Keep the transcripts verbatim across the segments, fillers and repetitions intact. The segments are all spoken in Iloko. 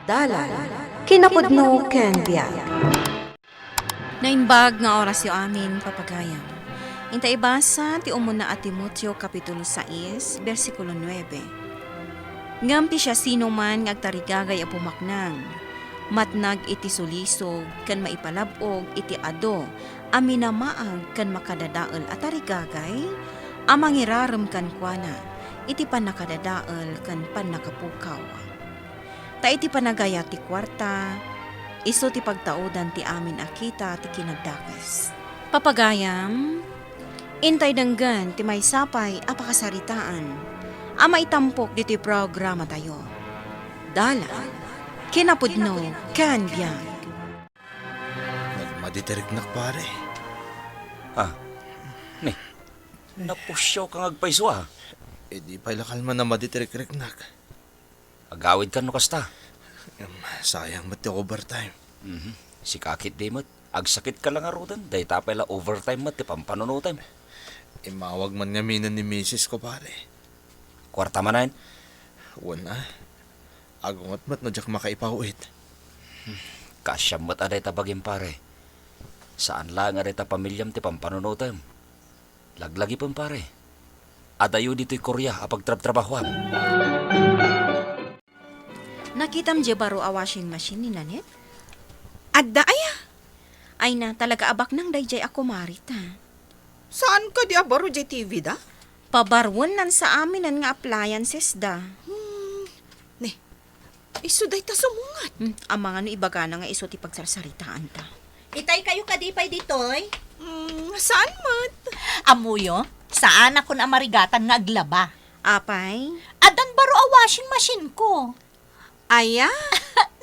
Dalan, kinapudno ken biag. Naimbag nga orasyo amin, papagayam. Inta ibasa ti umuna a Timoteo kapitulo sais, bersikulo nuebe. Ngem ti siasinoman nga agtarigagay a pumaknang, matnag iti sulisog ken maipalab-og iti adu a minamaag ken makadadael a tarigagay a mangirarem kenkuana iti pannakadadael ken pannakapukaw. Ta iti panagayat ti kuarta, isu ti pagtaudan ti amin a kita ti kinadakes. Papagayam, intay denggen ti maysa pay a pakasaritaan a maitampok ditoy programatayo. Dalan, kinapudno, ken biag. Nagmadi ti riknak, pare. Ah, ni, napusiaw ka nga agpayso, ah. Eh, di pay la kalman a madi ti rikriknak. Agawidkan no kasta. Em, sayang met ti overtime. Mhm. Sika ketdi met. Agsakit ka la ngaruden, dayta pay la overtime met ti pampanunotem. Immawag man ngamin ni misis ko, pare. Kuarta manen? Wen a. Agunget met no diak makaipaw-it. Kaasiam met a dayta bagim, pare. Saan laeng a dayta pamiliam ti pampanunotem. Laglagipem, pare. Adayo ditoy Korea a pagtrabtrabahoam. Nakitam diay baro a washing machine ni Nanette? Adda aya? Ay na, talaga a baknang daydiay a kumarita. Saan kadi a baro diay T V da? Pabaruennan sa aminen nga appliances da. Hmm. Ne, isu dayta sumungat. Hmm, amangan no ibagana nga isu ti pagsarsaritaanta. Itay kayo kadi pay ditoy? Hmm, saan met? Ammoyo, saanakon a marigatan nga aglaba. Apay? Addan baro a washing machine ko. Aya?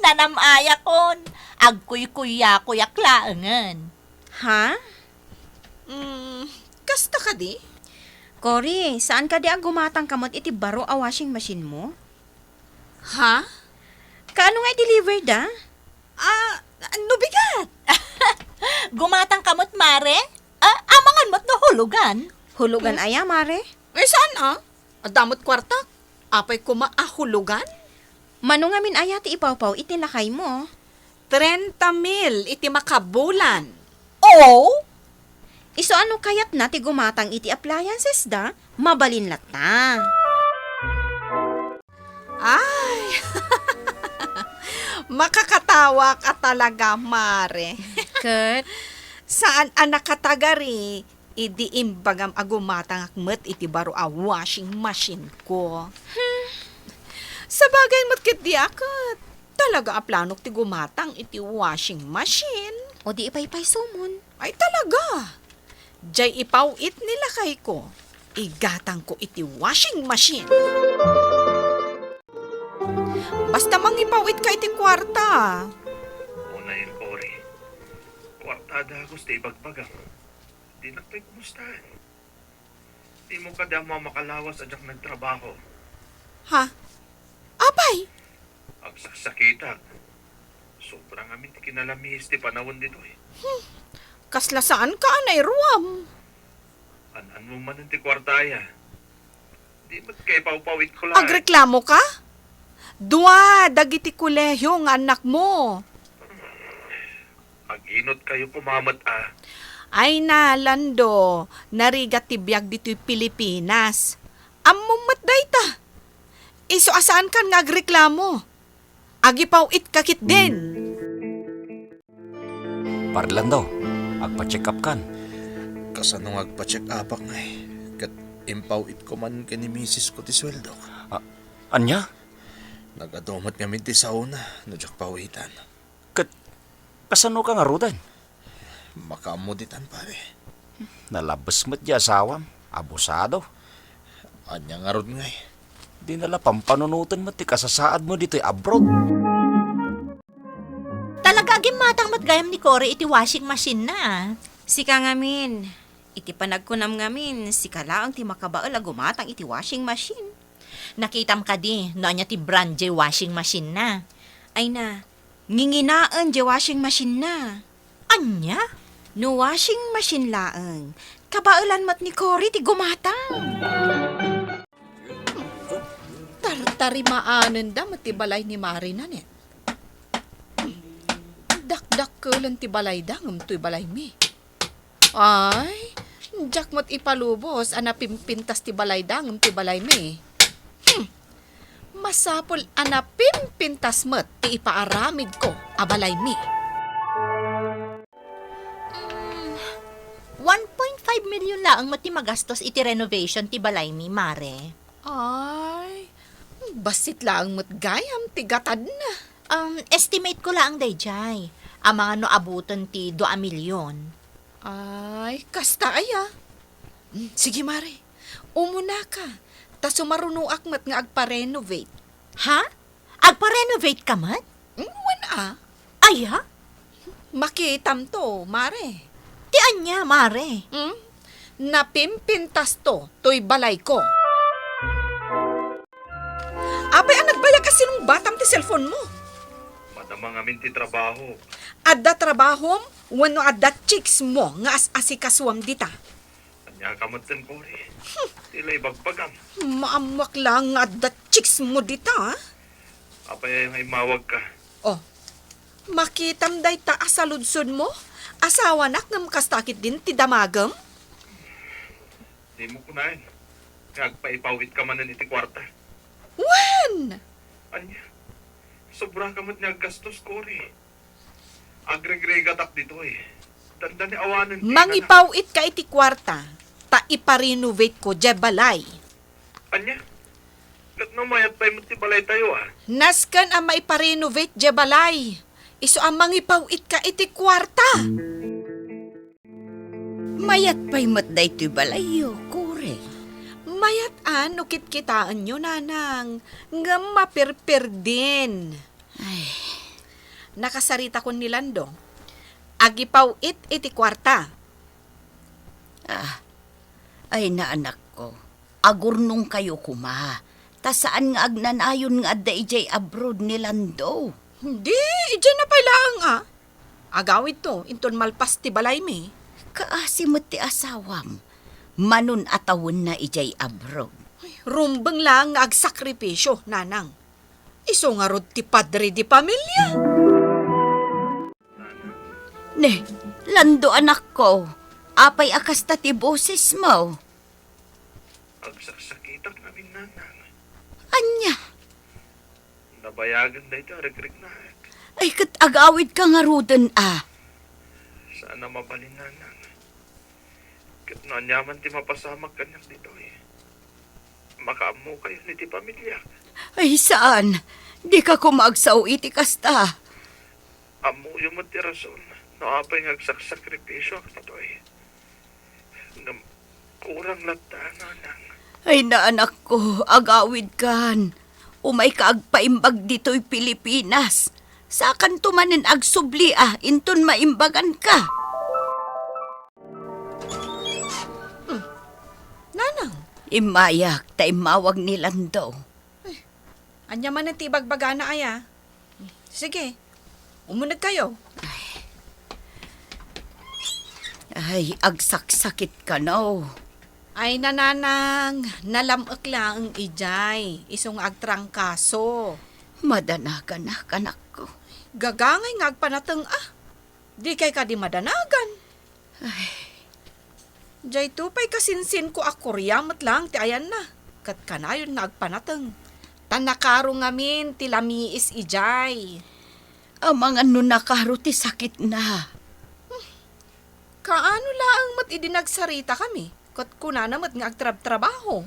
Nanam-ayakon. Agkuykuyakuyak laengen. Ha? Hmm, kasta kadi? Cory, saan kadi a gumatang ka met iti baro a washing machine mo? Ha? Kaano nga i-deliver da? Ah, no bigat? Gumatang ka met, mare? Ah, amangan met no hulugan. Hulugan aya, mare? Eh, saan, ah? Adda met kuartak. Apay koma a hulugan? Mano ngamin aya ti ipawpaw iti lakay mo? Trenta mil iti makabulan. Oh? Isu a no kayatna ti gumatang iti appliances da, mabalin latta. Ay! Makakatawak a talaga, mare. Ket? Saan a nakatagari, idi imbagam a gumatangak met iti baro a washing machine ko. Hmm. Sabagay met ketdi a ket talaga a planok ti gumatang iti washing machine. O di ipaypaysomon. Ay, talaga. Diay ipaw-it ni lakayko, igatangko iti washing machine. Basta mangipaw-it ka iti kuarta. Unayen, Cory. Kuarta a dagus ti ibagbagam. Dinak pay kumustaen. Dimo kadi ammo a makalawas a diak nagtrabaho. Ha? Apay? Agsaksakitak. Sobra ngamin ti kinalamis ti panawen ditoy. Hmm. Kasla saan ka a nairuam? An-anmo manen ti kuarta aya. Di met kay pawpawit ko laeng. Agreklamo ka? Dua dagiti kolehio nga annakmo. Aginot kayo koma met a. Ay na, Lando, narigat ti biag ditoy Pilipinas. Ammom met dayta. Isu a saankan nga agreklamo. Agipaw-it ka ketdin. Pare Lando, agpa-check up kan. Kasano nga agpa-check upak ngay? Ket impaw-it ko man ken ni misis ko ti sueldok. A-, ania? Nagadu met ngamin ti saona no diak pawitan. Ket kasano ka ngaruden? Makaammo ditan, pare. Nalabes met di asawam. Abusado. Ania ngarud ngay? Di na la pampanunoten met ti kasasaadmo ditoy abroad. Talaga a gimmatang met gayam ni Cory iti washing machine na, ah. Sika ngamin, iti panagkunam ngamin, sika laeng ti makabael a gumatang iti washing machine. Nakitam kadi no ania ti brand diay washing machine na? Ay na, nginginaen diay washing machine na. Ania? No washing machine laeng, kabaelan met ni Cory ti gumatang. Tartarimaanenda met ti balay ni Mari Nanette. Dakdakkelen ti balayda ngem toy balaymi. Ay, diak met ipalubos a napimpintas ti balayda ngem toy balaymi. Hmm. Masapul a napimpintas met ti ipaaramidko a balaymi. Mm, one point five million laeng met ti magastos iti renovation ti balaymi, Mare. Ay, bassit laeng met gayam ti gatadna. Um, estimate ko laeng daydiay. Amangan no abuton ti dua a milyon. Ay, kasta aya. Mm, sige, Mare. Umunaka. Ta sumarunoak met nga agpa-renovate. Ha? Agpa-renovate ka met? Mm, wen a. Aya? Makitamto, Mare. Ti ania, Mare? Mm? Napimpintasto toy balayko. Apay a nagbayag a sinungbatam ti cellphone mo? Madama ngamin ti trabaho. Adda trabahom wenno adda chicks mo nga as-asikasuam dita? Ania ka met ken Cory? Ti la ibagbagam. Maammoak laeng nga adda chicks mo dita, ah. Apay aya nga immawag ka? Oh, makitam dayta a saludsod mo? Asawanak ngem kasta ketdin ti damagem? Dimo kunaen nga agpaipaw-it ka manen iti kuarta. Wen! Ania? Sobra ka met nga aggastos, Cory. Agregregatak ditoy. Dandani awanen ti Mangipaw-it ka iti kuarta, ta ipa-renovate ko diay balay. Ania? Ket no mayat pay met ti balaytayo, a? Nasken a maipa-renovate diay balay. Isu a mangipaw-it ka iti kuarta. Mayat pay met daytoy balayyo, Cory. Mayat a no kitkitaenyo, Nanang, ngem mapirpirdin. Ay. Nakasaritakon ni Lando. Agipaw-it iti kuarta. Ah, ay, naanakko, agurnongkayo koma, ta saan nga agnanayon nga adda idiay abroad ni Lando. Di, idiay na pay laeng, a. Agawidto, inton malpas ti balaymi. Kaasi met ti asawam. Manon a tawenna idiay abroad. Ay, rumbeng laeng nga agsakripisio, Nanang. Isu ngarud ti padre di pamilia. Ne, Lando, anakko, apay a kasta ti bosesmo? Agsaksakitak ngamin, Nanang. Ania? Nabayagen daytoy a rikriknak. Ay, ket agawidka ngaruden, a. Saan a mabalin, Nanang. Ket no aniaman ti mapasamak kaniak ditoy, makaammokayon iti pamiliak. Ay, saan. Dika koma agsao iti kasta. Ammoyo met ti rason no apay nga agsaksakripisioak ditoy. Ngem kurang latta, Nanang. Ay, naanakko, agawidkan. Umayka agpaimbag ditoy Pilipinas. Sakanto manen agsubli a inton maimbaganka. Hmm. Nanang. Immayak ta immawag ni Lando. Ay, ania manen ti ibagbagana aya? Sige, umunegkayo. Ay, agsaksakitka, no? Ay, Nanang, nalam-ek laeng idiay, isu nga agtrangkaso. Madanaganak, anakko. Gagangay nga agpanateng, a. Dikay kadi madanagan. Ay. Daytoy pay kasinsinko a kuria met laeng ti ayanna, ket kanayon nga agpanateng. Ta nakaro ngamin ti lamiis idiay. Amangan no nakaro ti sakitna. Kaano laeng met idi nagsaritakami, ket kunana met nga agtrabtrabaho.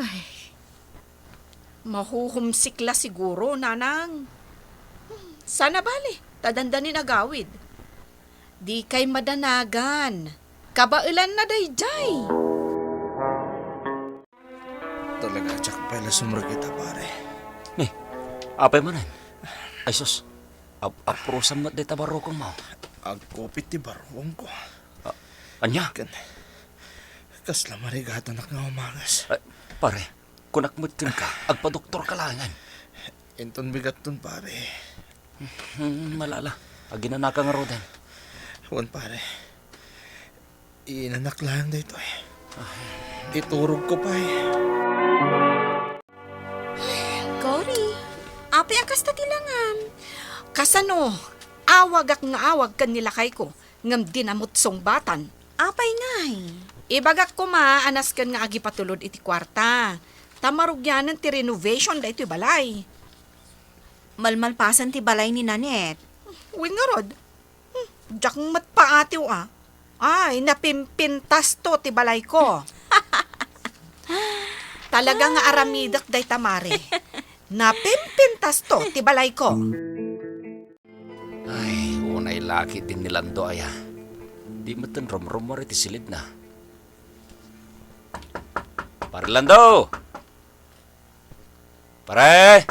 Ay. Mahuhumsik la siguro, Nanang. Hmm, sana bale, ta dandanin agawid. Dikay madanagan. Kabaelanna daydiay. Talaga, diak pay la sumrekita, pare. Ni, apay manen? Ay sus, ap-, aprusam met dayta barrukongmo. Agkupit ti barrukongko. A-, ania? Ken, kasla marigatanak nga umanges. Ay, pare, kunak met kenka, agpadoktorka laengen. Inton bigatton, pare. Hmm, malala. Aginanaka ngaruden. Wen, pare. Inanak laeng daytoy. Iturogko pay. Cory, apay a kasta ti langam? Kasano? Awagak nga awag ken ni lakayko, ngem dina met sungbatan. Apay ngay? Ibagak koma a nasken nga agipatulod iti kuarta, ta marugianen ti renovation daytoy balay. Malmalpasen ti balay ni Nanette. Wen ngarud, hmm, diak met paatiw a. Ay, napimpintasto ti balayko. Talaga nga aramidek dayta, Mare. Napimpintasto ti balayko. Ay, unay la ketdin ni Lando aya. Di metten rumrummuar iti silidna. Pare Lando! Pare!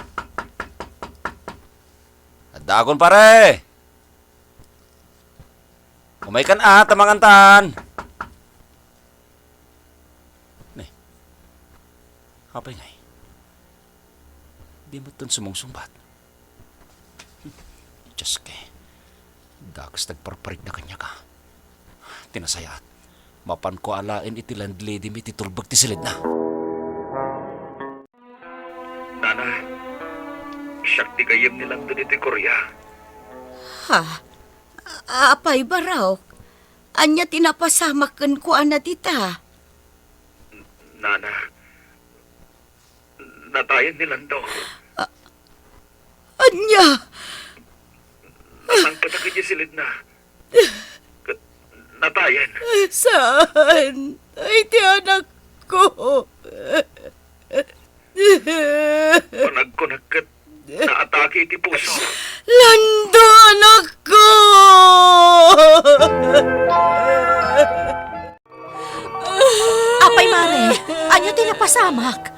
Addaakon, pare! Umaykan a, ta mangantan. Ne, apay ngay? Di metten sumungsungbat. Diyos ke, dakes ti agparparikna kaniak a. Ti nasayaat, mapanko alaen iti landlady mi ti tulbek ti silidna. Nana, siak ti gayyem ni Lando ditoy Korea. Ha? Apay, Barok? Ania ti napasamak kenkuana dita? Nana, natayen ni Lando. Ania? Nasangpetak idiay silidna. Ket natayen. Saan? Ay, ti anakko. Panagkunak ket naatake iti puso. Lando, anakko! Apay, Mare, ania ti napasamak?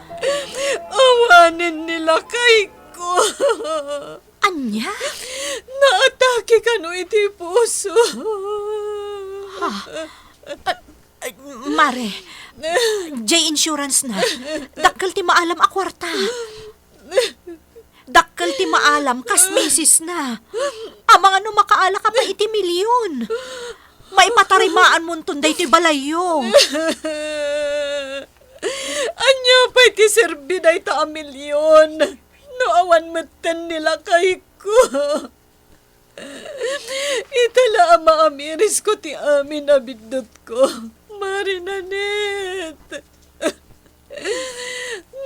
Awanen ni lakayko. Ania? Naatake kano iti puso. Ha? Ah, ah, Mare, diay insurance na. Dakkel ti maalam a kuarta. Dakkel ti maalam kas misis na. Amangan no makaalaka pay iti milyon. Maipatarimaanmonton daytoy balayyo. Ania pay ti serbi dayta a milyon no awan metten ni lakayko? Ita la a maamirisko ti amin a biddutko, Mare Nanette.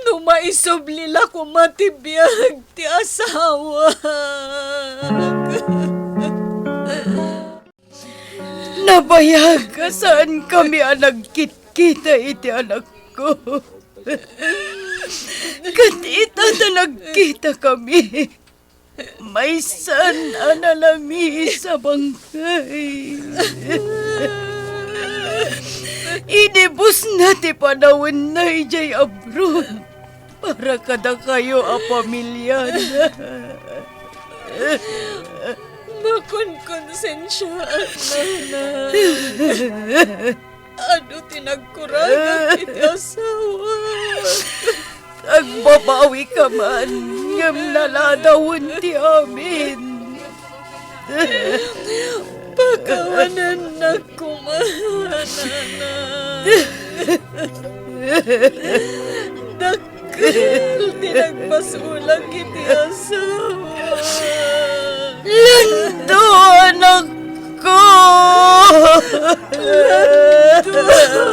No maisubli la koma ti biag ti asawak. Nabayag a saankami a nagkitkita iti anakko. Ket ita ta nagkitakami, maysan a nalamiis a bangkay. Inibusna ti panawenna idiay abroad para kadakayo a pamiliana. Makonkonsensiaak, Nana. Adu ti nagkuragak iti asawa. Agbabawika man, ngem naladawen ti amin. Pakawanennak koma, Nana. Dakkel ti nagbasolak iti asawa. Lando, anakko! Lando!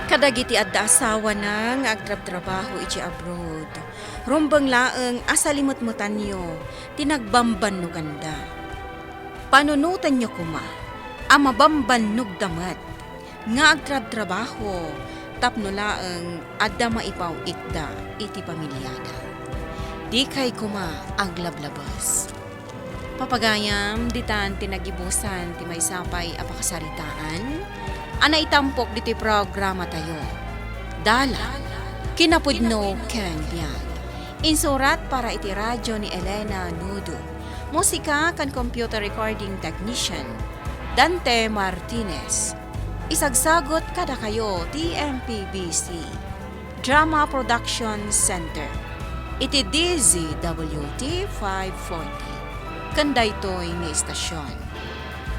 Kadagiti adda asawana nga agtrabtrabaho iti abroad, rumbeng laeng a salimetmetanyo ti nagbambannoganda. Panunotenyo koma a mabambannogda met nga agtrabtrabaho tapno laeng adda maipaw-itda iti pamiliada. Dikay koma aglablabes. Papagayam, ditan ti nagibusan ti maysa pay a pakasaritaan a naitampok ditoy programatayo, Dalan, Kinapudno ken Biag. Insurat para iti radyo ni Elena Nudo. Musika ken computer recording technician, Dante Martinez. Isagsagut kadakayo ti M P B C Drama Production Center iti D Z W T five forty ken daytoy nga istasion.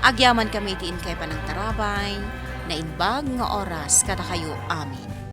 Agyamankami iti inkay panangtarabay, naimbag nga oras kadakayo amin.